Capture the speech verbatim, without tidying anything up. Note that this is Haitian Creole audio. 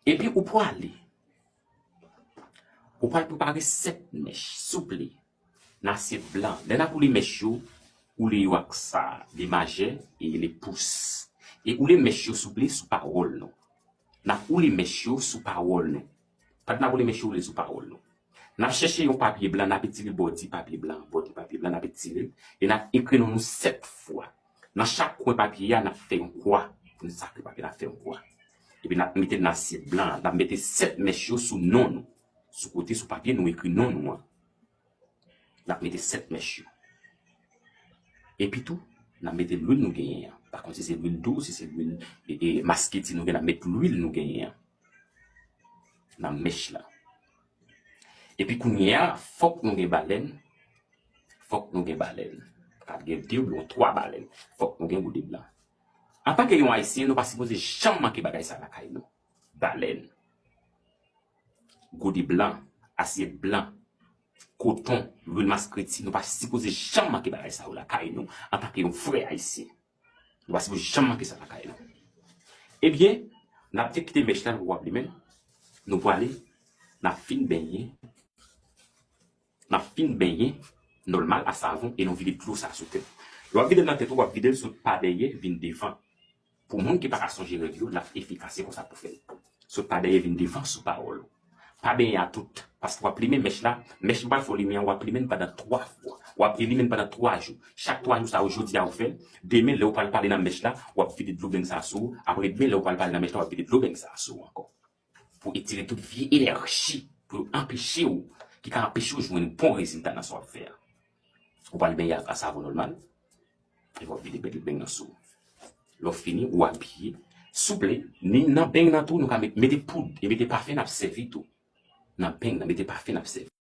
Epi ou pwale. Ou pral prepare sèt mèch souple nan asyèt blan. Lè n ap woule mèch yo, woule yo ak sa, li majè e li pous. E woule mèch yo souple sou pawòl nou. N ap woule mèch yo sou pawòl nou. Pa t n ap woule mèch yo woule sou pawòl nou. N ap chèche yon papye blan, n ap etire bòdi papye blan, bòdi papye blan, n ap etire l, e n ap ekri non nou sèt fwa. Nan chak kwen papye a, n ap fè yon kwa. Pou n sakre papye, n ap fè yon kwa. Epi n ap mete l nan asyèt blan an, n ap mete sèt mèch yo sou non nou. Sou kote, sou papye, nou ekri non nou an. N ap mete sèt mèch yo. Epi tou, n ap mete lwil nou genyen an. Pa kont si se lwil dou, si se lwil e, e, masketi nou gen, n ap met lwil nou genyen an nan mèch la. Epi kounye a, fòk nou gen balèn. Fòk nou gen balèn. Ka gen de oubyen twa balèn. Fòk nou gen gode blan. Antanke yon Ayisyen, nou pa sipoze janm manke bagay sa lakay nou. Balèn, gode blan, asyèt blan, koton, lwil masketi, nou pa sipoze janm manke bagay sa yo lakay nou antanke yon vrè Ayisyen. Nou pa sipoze janm manke sa lakay nou. Ebyen, n ap te kite mèch la, nou pral limen, nou pwale, n ap fin benyen, n ap fin benyen nòmal a savon e nou vide dlo sa sou tèt. Lè w ap vide l nan tèt ou, w ap vide l sot pa dèyè vin devan. Pou moun ki pa ka sonje règ yo, l ap efikas, se konsa pou fè l. Sot pa dèyè vin devan sou pawòl ou. Pa benyen a tout, paske w ap limen mèch la, mèch m pral fè w limen an, w ap limen l pandan twa fwa. W ap limen l pandan twa jou. Chak twa jou sa yo, jodi a ou fè l, demen lè w pral pale nan mèch la, w ap vide dlo beng sa sou ou, apre demen lè w pral pale nan mèch la, w ap vide dlo beng sa sou ou ankò. Pou etire tout vye enèji, pou yo anpeche w, ki ka anpeche w jwenn bon rezilta nan sa w ap fè a. Ou pral benyen ak savon nòmal, epi w ap vide bèt beng nan sou ou. Lè w fini, ou abiye. Souple, ni nan beng nan tou, nou ka met, mete poud, e mete pafen n ap sèvi tou. Nan beng nan, mete pafen n ap sèvi.